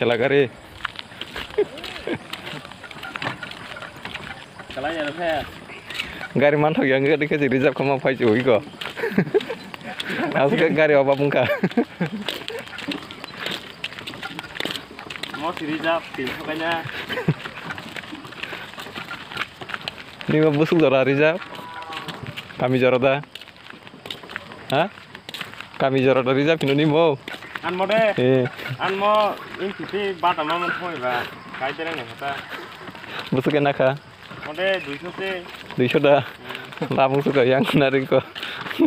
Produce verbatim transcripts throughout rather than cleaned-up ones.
Tela gari. Kalai ya, khe. Gari manthok yang gari khe reserve khama phai chuwi ko. Asuk gari obab wngkha. Mo si reserve, tin so kanya. Nima busuk jora reserve. Kami jora da. Ha? Kami jora da reserve hino nimo. An mo de. Eh. An mo in titi bata ma man thoi ba. Kai tereng ne hata. Busuk na kha. Mo de duiso se. Duiso da. Hmm. Lamung suka yang naring ko.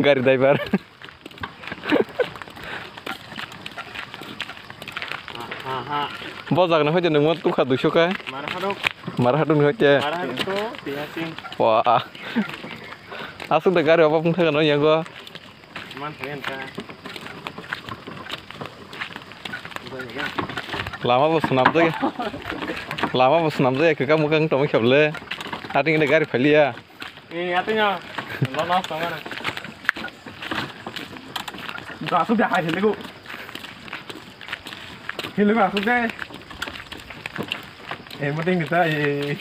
Gari driver. Aha. Bo jagna hoite nungmo tukha duiso khe. Mar haduk. Mar haduk ni hoite. Mar haduk to tiya sing. Wah. Asuk da gari obo phung thangano yango. Man thangyan ka. Lama bo swnamjak. Lama bo swnamjak, kwkang mwkang tongwi kheble. Ating de gari phaliya. Eh, ating ya. Lo no sama na. Asuk de hai helego. Helego asuk de. Eh, mo ding de ta, eh.